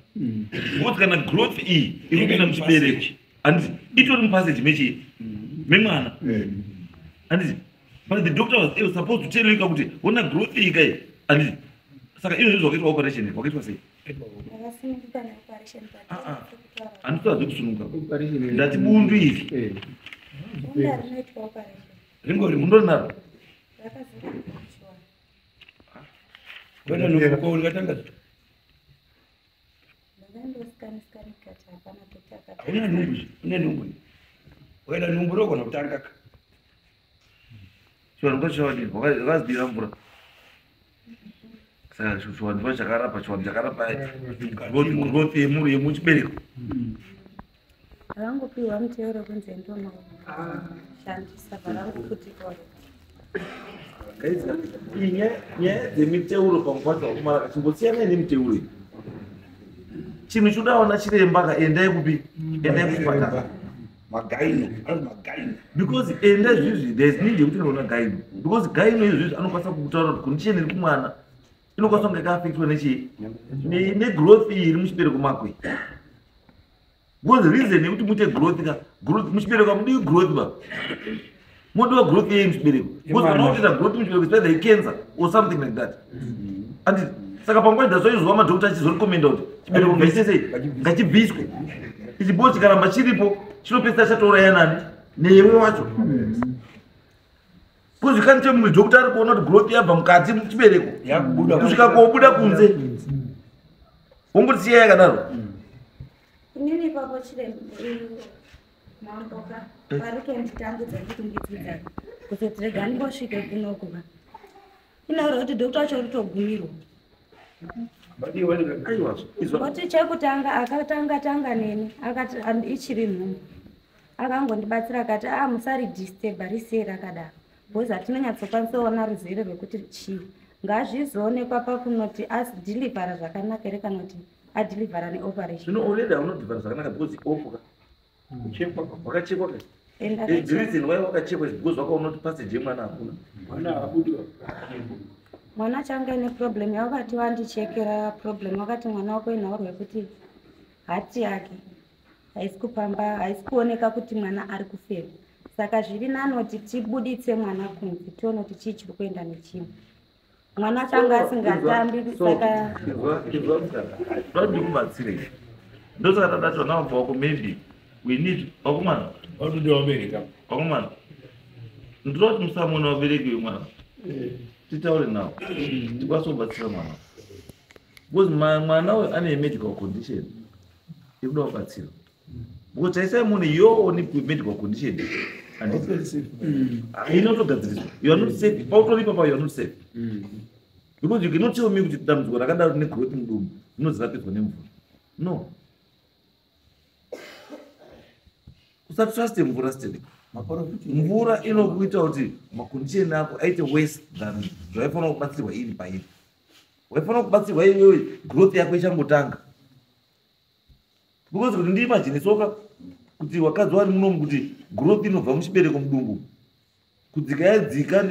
Because kana growth iyi iri kupinda muchibereko, anditi itori mupassage mechii memwana, anditi? But the doctor was supposed to tell you kakuti ona growth iyi kai, anditi? Saka izvozvi zvakaitwa operation, wakaitwa sei? Ndakasununguka neoperation. Ah, ah. Handitoadzi kusununguka, ndati bundu iri. Bunda rinoitwa operation. Ringori. Mundori naro. Rakazorikuchiwa. Kwenda nhumbu ulikatanga. Ndakaendosikanisika nikati hapana doctor akati. Hauna nhumbu, une nhumbu. Ukaita nhumbu rogona kutanga ka. Chiwanikwa chawadini wakazidira mvura, saka chiwanikwa chakarapa, chiwani chakarapa growth yemuchibereko. Havangopiwa muteuro kunze ndonoshandisa varangoputikwa. Guys, iyi nyaya dzemiteuro pamwe pacho wakumara, chimbosiyanai nemiteuro iyi. Chinhu chodaona chiremba ka, endai kupi? Endai kuchipatara. Magaino, anoti magaino. Because enda izvizvi, there is need yekuti unoona gyno, because gyno izvizvi anokwanisa kukutaura kuti condition iri kumwana inokwanisa kunge yakaafectwa nechii, negrowth iyi iri muchibereko mako iyi. Because reason yekuti muite growth ka, growth muchibereko hamudiwi growth ba, modiwa growth yei muchibereko? Because kana Yemwana. utoita growth muchibereko, it's either cancer or something like that, anditi? Saka panguva idzazoizwa madhokota achizorekomenda kuti chibereko ngachiite sei? Ngachibviswe ichi bo chikaramba chiripo chinopedzisa chatouraya nani newe wacho. Because you can't tell me doctor ari kuona kuti growth yabva mukati muchibereko Yakubuda. kusvika kobuda kunze, wongotisiya yakadaro. Inini ipapo chiremba mamboka vari kutonditambudza ndikundidzidza kuzoti rega ndingosvike kunoku ka, inoura kuti doctor wacho ritogumirwa. Aiwa, izwa. Kuti chekutanga akatanga tanga neni akati ichiri nhumbu, akangondibatsira akati a musaridisturba, risei rakadaro because hatinonyatsokwanisa kuona ruzere rwekuti chii. Ngazvizoonekwa pakunoti adhilivhara zvakanaka here kana kuti adhilivhara neoperation. Zvino already haunodhivhara zvakanaka because opuka wakachekwa ka. And The reason why wakachekwa is because wakaona kuti passage yemwana hakuna. Mwana abudiwa. Mwana changa ine problem yavakati vandichekera problem, vakati mwana wako inhaurwa yekuti heart yake haisi kupamba, haisi kuoneka kuti mwana ari kufema, saka zviri nani kuti tibuditse mwana kunze tione kuti chii chiri kuenda nechimwe. Mwana changa asingatambi. So, Saka izwa mukana, ndoda ndikubatsirei. Ndosaka tadati vana vabva wako, maybe we need vakomana. Vatoda vabereka. Vakomana, ndinoda kuti musamona vabereki vemwana, titaure navo tikwanise kubatsira mwana, because mwana uyu ane medical condition ikuda kubatsirwa. Because taisai munhu your own medical condition inotogadziriswa. You are not safe pautori papa, you are not safe, because you cannot tell me kuti dambudziko rakadaro negrowth mudumbu rinozirapirwa nemvura. No, usatruste mvura steli. Mvura inokuita kuti macondition ako aite worse than zvaifanira kubatsirwa iri pairi. Waifanira kubatsirwa iwewe growth yako ichangotanga. Because kuti ndiimagine soka kuti wakadzi wari munomu kuti growth inobva muchibereko mudumbu kudzika yadzika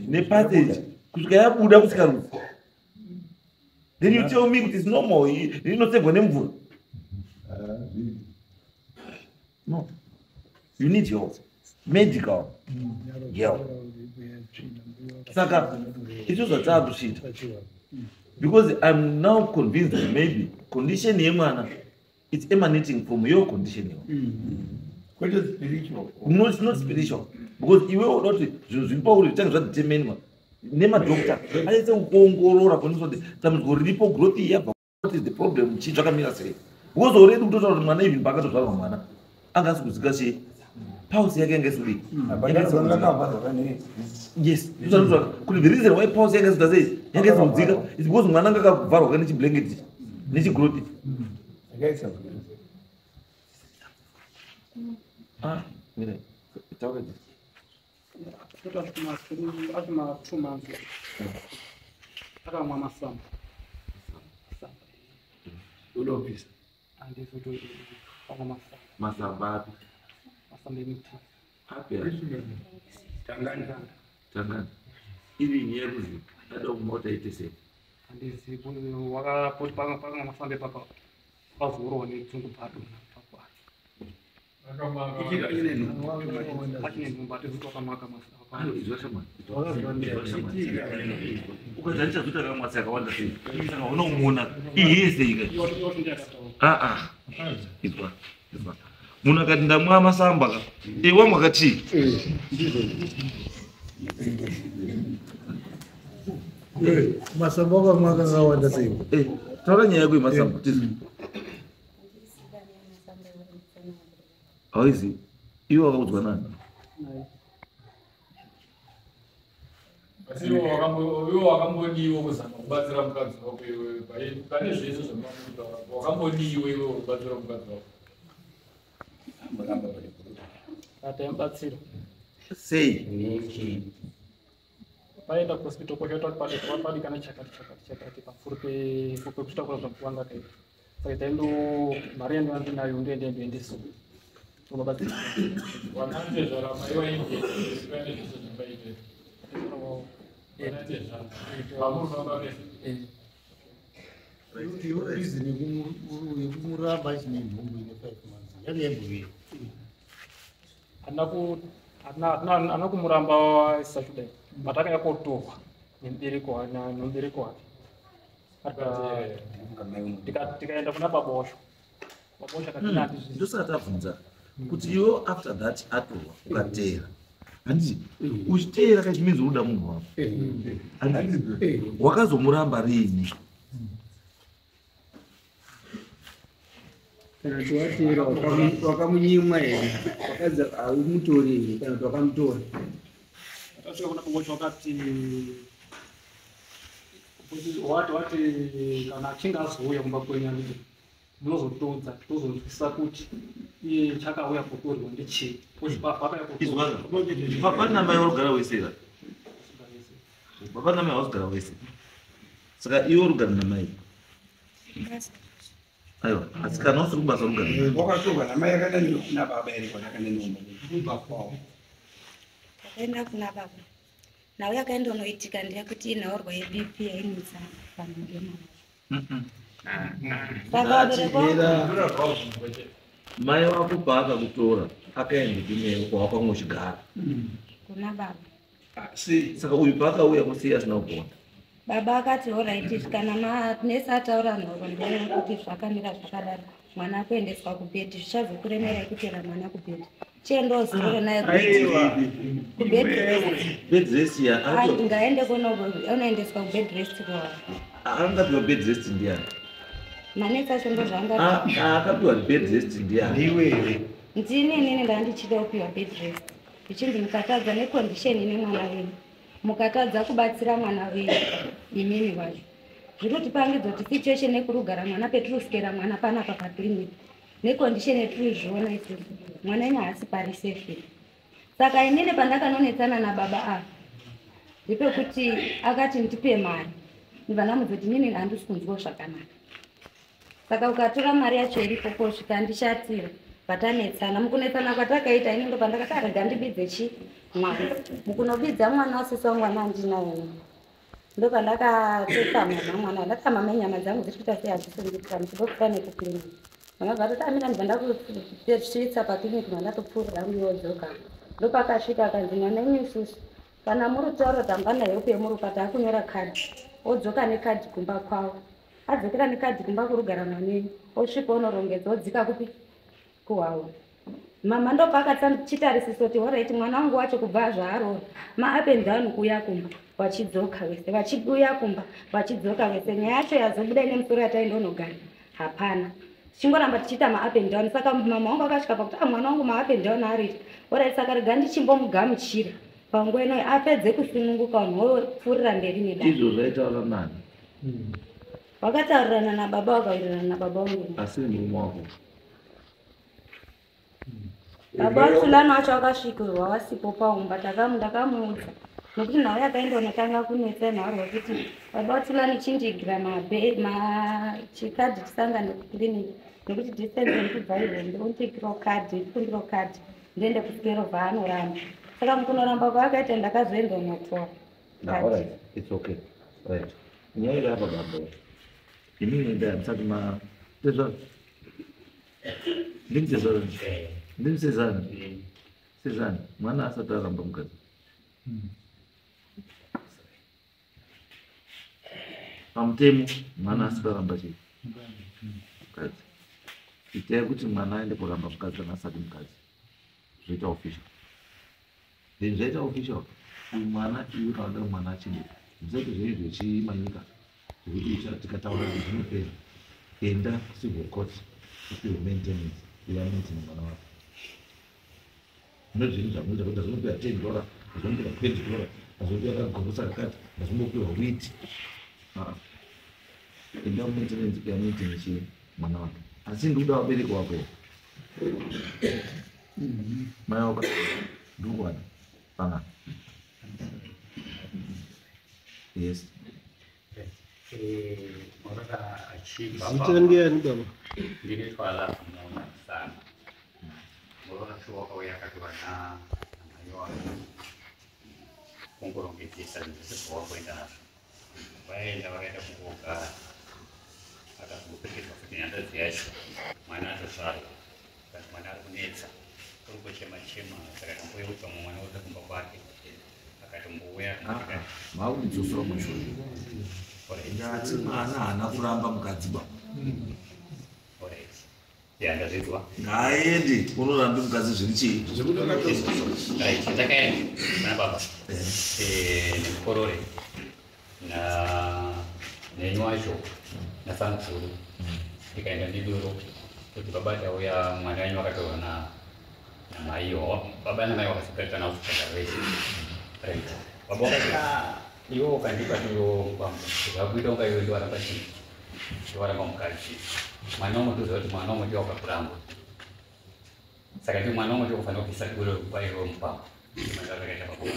nepassage kusvika yabuda kusikarudzi. Then you tell me kuti it's normal, inotsegwa nemvura. No, you need help, medical help. Saka izvo zvataakusvita, because I'm now convinced that maybe condition yemwana, it's emanating from your condition yawo. Kwete spiritual. No, it's not spiritual, because iwe uda kuti zvinhu zviri pauri zvichange zvadeterminwa nemadokta aise kuongorora kuonesa kuti dambudziko riripo, growth iyi yabva, what is the problem, chii zvakamira sei. Because already kutotaura kuti mwana, even paakatozvarwa mwana anga asi kuzika chii, pulse yake yanga isiri. Yes, kuti the reason why pulse yanga isikuda sei, yanga isikudzika, is because mwana anga akavharwa nechiblanket nechigrowth. Ah, mira, taura. Toti ati ma 2 months akamwa masamba. Unobvisa. Andizoti akamwa masamba. Masamba api? Masamba emiti. Api api? Tangani. Tangani iri nyaya yekuzi ada kumwa kuti aite sei? Handizivi, wakapoti pakamwa masamba ipapa pazourawa nedzungu bado. Achine nhumbu, atizi wakamaka masamba. Izwa shamwari, ukazi handichazoita akamwatsi akawanda sei, saka unomuona ihese ika. Aa, izwa, izwa, munhu akati ndamwa masamba ka, e wamwa kachii? Masamba wakamwa akawanda sei? Eh, taura nyaya yako yemasamba tizi. Hauizi iwe wakaudzwa nani? Asi iwe wakambodiwo kuzama kubatsira mukadzi wako iwewe pane zvese zvamakutaura? Wakambodiwo iwewe kubatsira mukadzi wako? Ataimubatsira. Sei? Paenda kuhospital kwakaita kuti padikana chakati chakati chakati pamusoro pekuchitakura zvakuwanga kaita, saka taindo mari yandanga ndinayo ndoenda ndoendesa tobabatsira. Vanatezvara mai vainge pane zvese zvambaite, vanatezvara vamurifamba vese? Reason yekumuramba achine nhumbu ine 5 months yanga yambovei? Hatina kumuramba sachudai, but akauya kotorwa nemubereki wake. Tikaenda kuna baba wacho, baba wacho akati nati. Ndosaka tabvunza kuti iwe after that atorwa ukateera, handiti? Uchiteera kachimidzi unoda munhu wako, handiti? Wakazomuramba riini? Kana kuti wateera wakamunyimwa here? Wakadzi haumutori here kana kuti wakamutora? Tasvika kuna baba wacho, wakati wati kana achinge azouya kumba kwenyu, anditi munozotoudza, tozonzwisisa kuti iye chakauya kutorwa ndechii. Izwaka, baba namai varikugara wese ka? Baba namai havasi wese, saka iwe urikugara namai? Aiwa, asi kana usiri kubasa urikugara namai? Wakatorwa namai akaenda kuna baba here kana akaenda kubva kwavo? Takaenda kuna baba. Nhau yakaendonoitika ndeyekuti inhaurwa yeBP yainetsa panhumbu yemwana. Saka vabereki vangu Mai wako paakakutora akaenda kunewe kwawakanga uchigara? Kuna baba. Saka uyu paakauya kusiya asina kugona? Baba akati alright, kana manesi ataura nhoroondo yekuti zvakamira zvakadaro, mwana akuendeswa kubhedhi, zvichazokuremerai kutera mwana kubhedhi, chiendozorore naye kubed. Bed rest ya? Ngaende unoendeswa kubed rest kwa. Angapiwa bed rest ndiani? Manesi acho ndo zvanga. Akapiwa bed rest ndiani? Ndiwe. Ndini, inini ndandichida kupiwa bed rest, zvichinzi mukatadza necondition ine mwana wenyu, mukatadza kubatsira mwana wenyu imimi wacho, zviri kutipangidza kuti situation yekurugara mwana petiri kusikera mwana panapa paclinic necondition yetiri kuzviona isusu, mwana wenyu haasi pari safe. Saka inini pandakanonetsana nababa ava ndepekuti akati ndipe mari. Ndibva ndamudza kuti inini handisi kunzwa zvakanaka. Saka ukatora mari yacho iripo kosvika ndishatira vatanetsana. Mukunetsana kwatakaita ini ndopandakati arega ndibidze chi mwana. Mukunobidza mwana wasisi wangu mwana andinaye. Ndopandakateka mama mwana ndati mama nyama dzangu dziri kuita sei hadzisi kuita ndichibopfuura nekukliniki. Mama vatoti amira ndibva ndakusvitsa pakliniki mandatopfuurira ndiyodzoka. Ndopakasvika akanzi mwana inyu isusu kana muri kutaura kuti hapana help yemuri kupa taakunyora kadhi. Odzoka nekadhi kumba kwavo. Adzokera nekadhi kumba kurugara mwanenyu. Osvika onorongedza odzika kupi kuwawa. Mama ndopakachitarisisa kuti horaiti mwana wangu wacho kubva zvaarora ma up and down kuuya kumba vachidzoka vese vachiuya kumba vachidzoka vese. Nyaya yacho yazobuda ine musoro yataindonogara hapana. Tichingoramba tichiita ma up and down. Saka mama wangu akasvika pakuti ah mwana wangu ma up and down ariita. Horaiti saka rega ndichimbomugamuchira panguva ino apedze kusununguka vanhu vopfuurira mberi nedare. Izvo zvaitaura nani? Vakataurirana nababa vakawirirana nababa vangu. Asi murume wako. Baba vaTulani wacho vakasvikirwa vasipo paumba ndakamuudza nokuti nhau yakaindonotanga kunetsa nhau rwekuti baba vaTulani chindigira chikadhi tisangane kukliniki nokuti distance yekubva ihombe undigirawo kadhi ndikumbirawo kadhi ndiende kusikero vaanoramba. Saka mukunoramba kwaakaita ndakazoenda unotora. Now, all right. It's okay. Right. Nyaya iri apa baba. Inini ndaya musati ma tezvaro. Ndimi tezvaro. Ndimi sezani. Sezani. Mwana asati aramba mukadzi. Pamutemo mwana asati aramba chii? Mukadzi. Itai kuti mwana aende kuramba mukadzi kana asati mukadzi. Zvoita official. Then zvaita official. Uyu mwana iwe kana uda mwana achengeta. Musaite zvenyu zvechimanyika zvekuti tikataura kuti zvinopera. Enda kucivil court upiwe maintenance yamaintain mwana wako. Mune zvinhu zvamunoita kuti ndazonopiwa $10, ndazonopiwa $20, ndazonopiwa kagorosa kakati, ndazombopiwa wheat. Enda kumaintenance yamaintain chii mwana wako. Asi ndikuda vabereki wako. Mai wako ndikuwana pangani. Yes. Zita ndiani baba? Ndinoitwa Lovemore Sana. Murume wacho wakauya akatorwa namai wake kungorongedzesa zvinhu zvese zvawamboenda nazvo. Vaenda vakaenda kungogara akazopfekedzwa futi nehanzvadzi yacho mwana atozvarwa but mwana ari kunetsa uri kuchema chema saka tamboyeudzwa mumwe mwana wose kumba kwake akatombouya. Makundidzosera kumashure. Ndati mwana haana kuramba mukadzi baba. Ya ndazvinzwa. Ngaaende unorambe mukadzi zviri chii? Right, takaenda na baba nemukorore na nenyu wacho nasamukuru tikaenda ndiduro kuti baba tauya mwana wenyu wakatorwa namaiwo. Baba namai vakaseparetana kutsvaga vese. Right. Baba wakati iwe ukandipa duro mukwambo zvakuita unga iwe ndiwaramba chii? Ndiwaramba mukadzi. Mwana unotoziva kuti mwana unotiwa wakakuramba. Saka ndi mwana unotiwa kufanira kuisa duro kwa iwe mukwambo. Mwana wakaita baba.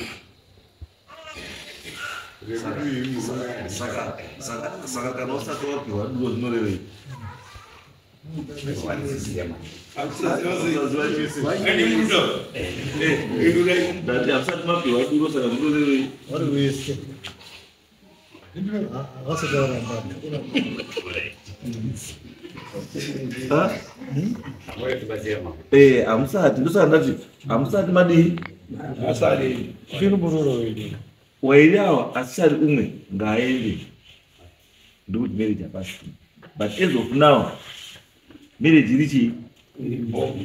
Saka kana usati wapiwa duro zvinorevei? Ndati hamusati mapiwa duro saka zvinorevei? Vari wese. Vasati varamba. Hamusati ndosaka ndati hamusati madii? Chiri muroro wedu. Wairi awa asisari umwe ngaaende. Ndikuti marriage hapasi. But as of now marriage iri chii? Iripo.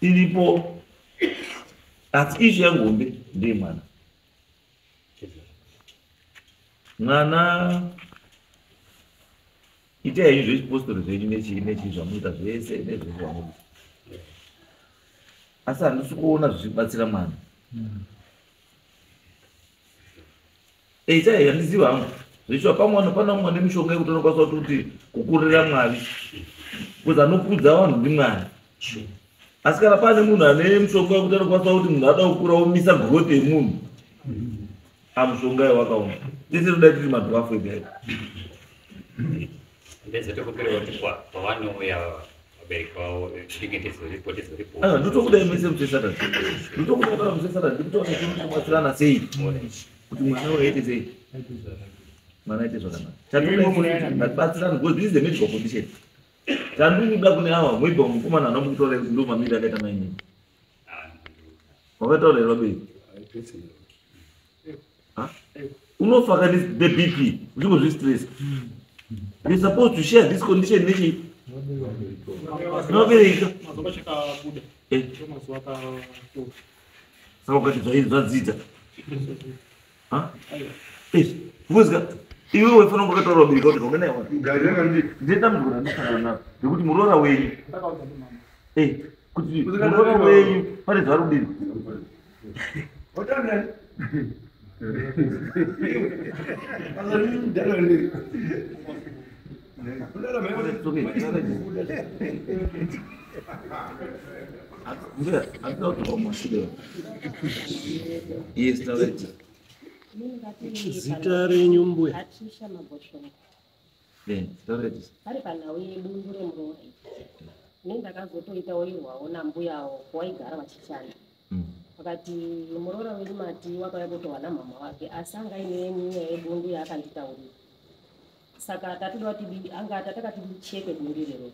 Iripo. Asi issue yangu hombe ndeye mwana. Mwana itai henyu zvechipostori zvenyu nechii nechii zvamunoita zvese nezvese zvamunoita. Asi handisi kuona zvichibatsira mwana. Itai handizivi hangu. Zvichiwa pamwe pana mumwe nemishonga yekuti anokwanisa kuti kukurira Mwari. Because anokudza vanhu ndiMwari. Asi kana pane munhu ane mushonga wekuti anokwanisa kuti munhu ada kukura omisa growth yemunhu. Amushonga wakaoma. Tese toda tiri madwarf ega ega. Ndezvetokumbira kuti pavanouya vabereki vavo tinge tizoripo tizoripo. Aiwa, ndotokudai mese musi Saturday. Ndotokudai kana musi Saturday ndikutaura kuti tinobatsirana sei kuti mwana uyu aite sei, mwana aite zvakanaka. Chandikuda ngatibatsirane because this is a medical condition. Chandikuda kune ava moibva mukomana anomukutaura kuti ndo mamiriro akaita mainini. Wakataura here vabereki? Unofa ka neBP uchingozvistress. You're supposed to share this condition nechi nevabereki. Mazuva chakabuda. Eh. Mazuva akatora. Saka ukati zvadzidza. Because iwe waifanira kunge wakataura vabereki kuti kaunge naye ndine dambudziko randisangana naro rekuti muroora wenyu Ndakaudza ndimama. Kuti muroora wenyu pane zvaari kudini. It's okay. Mbuya, handina kudzoka mumashure. Yes, tauraita. Zita renyu mbuya? Patricia Maboshongo. Tauraita. Pari panhau yebundu remuroora iri. Ini ndakazotoitawo irwawo nambuyawo kwaigara vachishanda. Vakati muroora wedu mati wakauya kutohwa namama wake asi anga aine nyaya yebundu yaakanditaurira. Saka tatoda kuti anga tatakati ndichekwe bundu irero.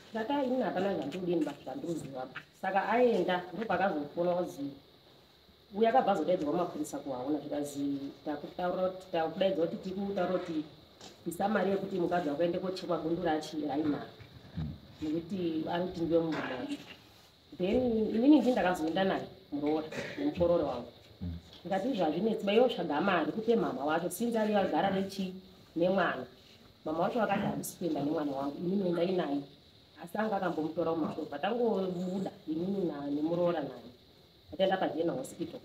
Tikati "Ah, inini hapana zvandodini zvandoziva. Saka aenda ndopakazofona wazi uye akabva azodaidzwa mapurisa kuhauna zvikazi takutaura kuti takudaidzwa kuti tikutaura kuti isa mari yekuti mukadzi wako aende kochekwa bundu rachi rainaro nekuti ari kuti ndiwe murume wacho. Then inini ndini ndakazoenda naye muroora nemukororo wangu. Ndikati izvo hazvinetsi ba iwe tsvaga mari kupe mama wacho since ari agara nechi nemwana. Mama wacho vakati handisi kuenda nemwana wangu inini endai naye. Asi anga akambomutora kumashopa tangobuda inini nemuroora naye. Takaenda paGeneral Hospital.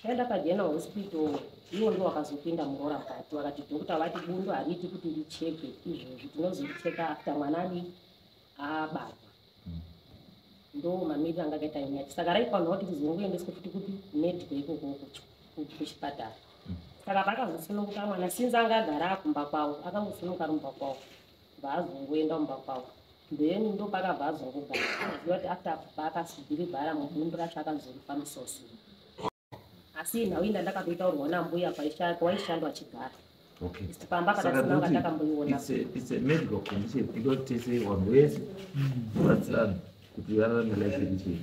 Taenda paGeneral Hospital iwo ndo wakazopinda muroora mukati vakati dhokota vati bundu hariiti kuti richekwe izvozvi tinozoricheka after mwana adi abarwa. Ndo mamiriro anga akaita nyaya. Saka raifanirwa kuti rizongoendeswe futi kupi medical ikoko kuchipatara. Saka pakazosununguka mwana since anga agara kumba kwavo akangosununguka kumba kwavo bva azongoenda kumba kwavo. Then ndo pakabva azongogara aziva kuti after paakasibhiribhara mubundu racho akazorifa musosi. Asi nhau iyi ndandakatoitaurwa nambuya kwaishandwa achigara. Okay. Pamba Saka patasina ndinoti vatakamboiona. it's a medical condition inoda kuti tese vanhu vese tibatsirane kuti vararame life iri chii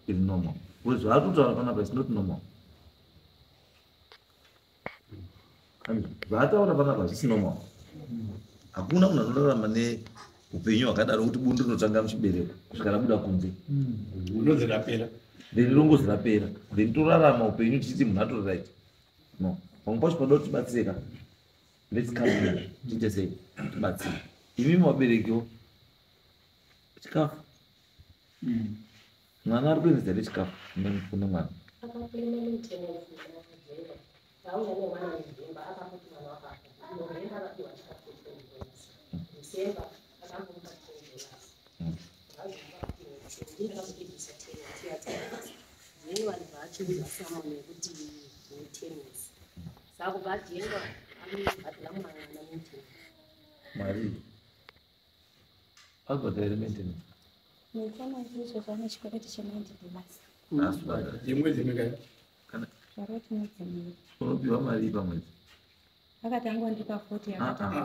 iri normal. Because zvaari kutaura panapa is not normal. Zvaataura panapa hazvisi normal. Hakuna munhu anorarama neupenyu hwakadaro kuti bundu rinotanga muchibereko kusvika rabuda kunze. Unonzi rapera. Then rongozi rapera. Then torarama upenyu tichiti munhu atori right. No. Pamwe pacho panoda kuti tibatsireka. Let's come in. Tiite sei? Tibatsire. Imimi vaberekiwo chikafu. Mwana ari kuendesa here chikafu kune mwana? Akaplena maintenance naJemba. Auya nemwana muJemba akapoti mwana wakafa. November akapiwa chikafu $20. December akambomupa $10. Vazomupa kuti ndini ndakazopedzisa $10. Then vanhu vachiudza someone yekuti maintenance. Saka kubva Jemba anobhadhara mwana maintenance. Mari. Akubhadhara here maintenance? Maintenance izvozvo ane chikwereti che$90. Haasi kubhadhara. Yemwedzi mingani? Kana Zvaroti mwedzi miviri. unopiwa mari pamwedzi. Akati angondipa 40 Ah, akati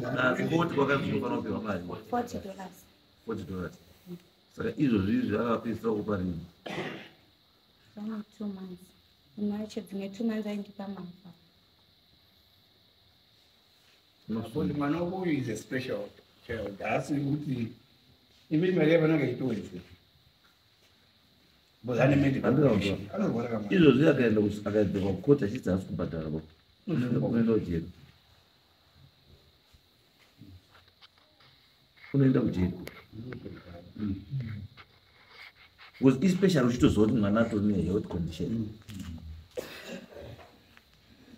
ah. Koti kwakanzi unofanira kupiwa mari. $40. $40. Saka izvozvi izvi akapedzisira kupa rini? Zvane 2 months. Imwe yacho dzimwe 2 months aindipa mari. Because mwana wako uyu is a special child. Haasi kuti imwe mari yavanenge ichitowedzera. Because ane medical condition. Anorwara kamwana. Izvozvi akaenda akaendeswa kukoti achiti haasi kubhadhara ba. Unoenda kujeri. Unoenda kujeri. Because especially uchitoziva kuti mwana atori nehealth condition.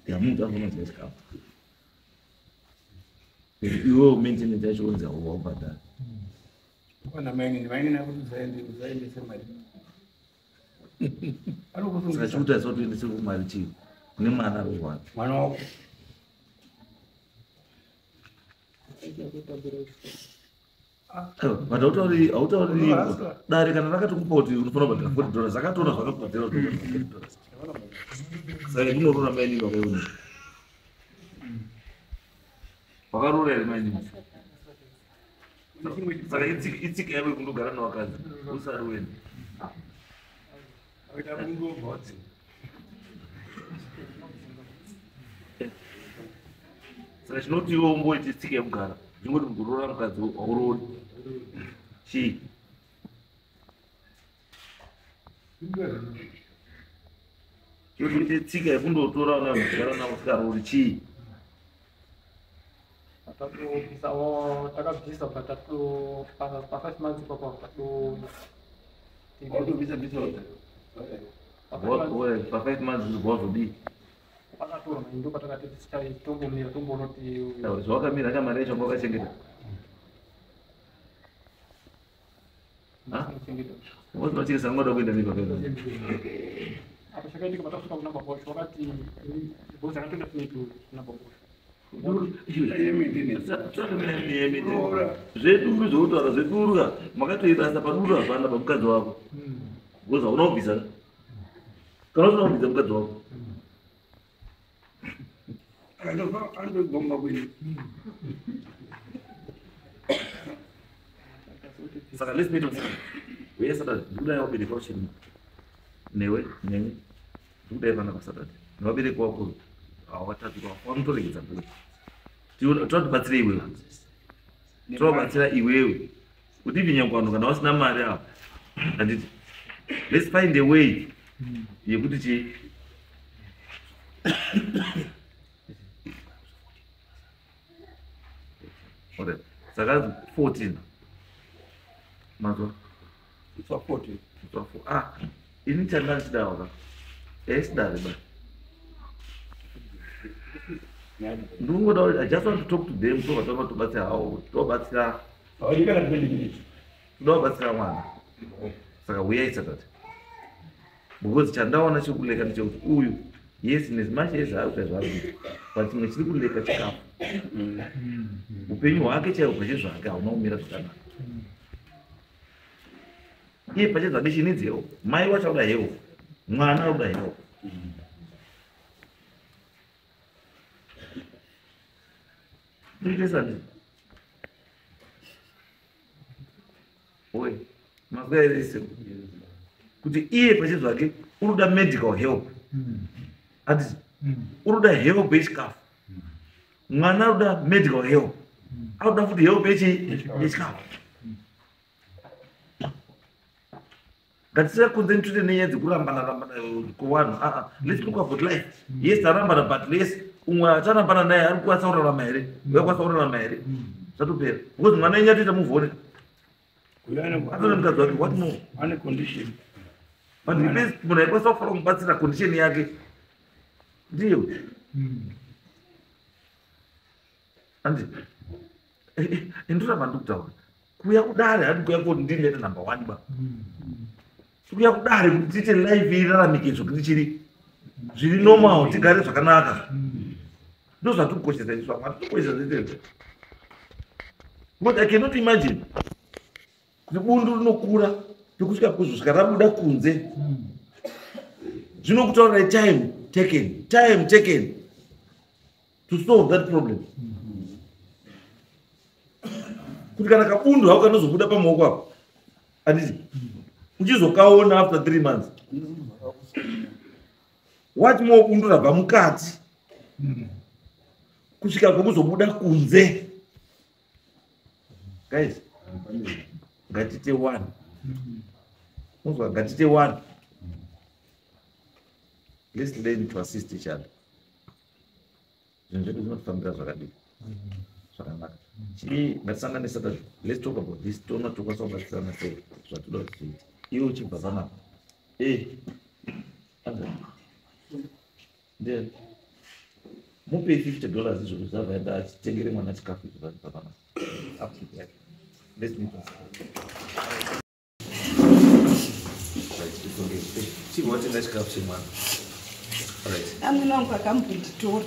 Yamuntu anofanira kudya chikafu. Iwewo maintenance yacho unzi haubhadhari. Kana mainini mainini akuti usaendese mari. Saka chikutarisa kuti uendese kumari chii? Kune mwana ari kurwara. Mwana wako. But hautauri hautauri dare kana rakatokupa kuti unofanira kubhadhara $40 akatoona zvakakubhadhara kuti $40. Saka kunoroora mainini wakaiona. Wakaroora here mainini? Saka itsika yako yekundogara nevakadzi usari wena. Saka chinoti iwe umboite tsika yekugara zvingoti mukuroora mukadzi hauroori chii? Chinoti uite tsika yekundotora vana vanogara navo usikaroori chii? Tatobvisawo takabvisa but tato pa 5 months ipapo tato Watobvisa bvisa Pa 5 months wazodii? Pakatorwa ndo patakati tombomira tomboona kuti zvawakamira kamari yacho wanga wakachengeta. Wachengeta ngoda kuenda nei pa 5 months? Apa chakaitika patasvika kuna baba wacho wakati boss akatoenda kunetu kuna baba wacho. Zveduru zvokutaura zveduru ka makatoirasa paduru hapana pamukadzi wako because hauna kubvisa kana usina kubvisa mukadzi wako. Saka let's meet on Saturday. Uye Saturday ndikudai wabereki wachirimo newe newe ndikudai vana paSaturday nevabereki wako hawatatu vanotoregedza kuti totibatsire iwewe tovabatsira iwewe kuti even nyangwe vanhu kana vasina mari ava handiti let's find a way yekuti chii Alright. Saka 14 mazwa 14 ah ini chanda ndichidawo ka esidare ba ndinongoda kuti I just want to talk to them so vatova tobatsira hawo tobatsira tobatsira mwana saka uyai Saturday because chandaona chekuleka ndechekuti uyu yes in as much as ari kuita zvaari kuita but chimwe chiri kuleka chikafu upenyu hwake chaihwo pachezvake hauna kumira zvakanaka iye pachezvake she needs help mai wacho akuda help mwana akuda help. Nditesani oye mazwa here ese kuti iye pachezvake unoda medical help handiti unoda help yechikafu mwana anoda medical help anoda futi help yechikafu. Ngatisaconcentrate nenyaya dzekurambana rambana kuvanhu aa let's look about life. Yes tarambana but let's umwe acharambana naye ari kukwanisa kurarama here uyakwanisa kurarama here zvatopera because mwana wenyu atoita move on atone mukadzi wake what more ane condition but the best munhu aikwanisa kufanira kumubatsira condition yake ndiyo andi ndoramba ndikutaura kuuya kudare handi kuuya koti ndini ndaita number 1 ba kuuya kudare kuti tiite life iraramike zvokuti chiri zviri normal tigare zvakanaka ndo zvatikukoshesa isu vamwe hatikukoshesa zviite because I cannot imagine kuti bundu rinokura pekusvika kuzosvika rabuda kunze zvinokutaurira time taken to solve that problem kuti kana kabundu hako kanozobuda pamaoko ako handiti uchizokaona after 3 months what more bundu rabva mukati kusvika kwekuzobuda kunze. Guys ngatite one unzwa ngatite one let's learn to assist each other zvinhu zvedu zvinofambira zvakadii zvakanaka chii ngatisangane Saturday let's talk about this toona tokwanisa kubatsirana sei zvatoda kuti zviite iwe uchibva panapa then mupei $50 izvozvo zvabva enda achitengere mwana chikafu izvo zvabva panapa up to yake let's meet on Saturday. Chibva watenga chikafu chemwana. Amwene wangu akambonditora,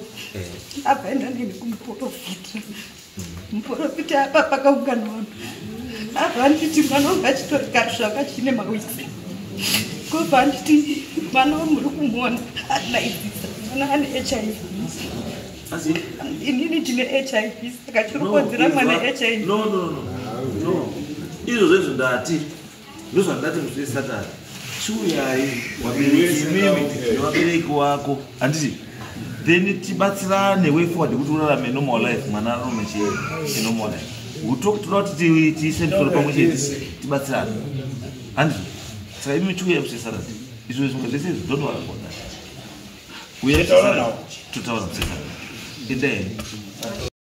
abva enda neni kumuprofita. Muprofita apa pakaungana vanhu, abva anditi mwana wangu achitori katsvaka chine mawisi. Kobva anditi mwana wamuri kumuona anaidzisa, mwana ane HIV. Inini ndine HIV, saka chiri kukonzera mwana HIV. No, no, no, no, izvozvo izvo ndati ndozvandati musi wesatani, chiuyai vabereki imimi nevabereki wako, handiti? Then tibatsirane way forward kuti urarame normal life, mwana ararame chinormal life. Toda kuti tiise musoro pamwe chete, tibatsirane, handiti? Saka imimi chiuyai musi wesatani. Izvo zvimwe zvese izvi, don't worry about that. Uyai, totaura musi wesatani. Endai.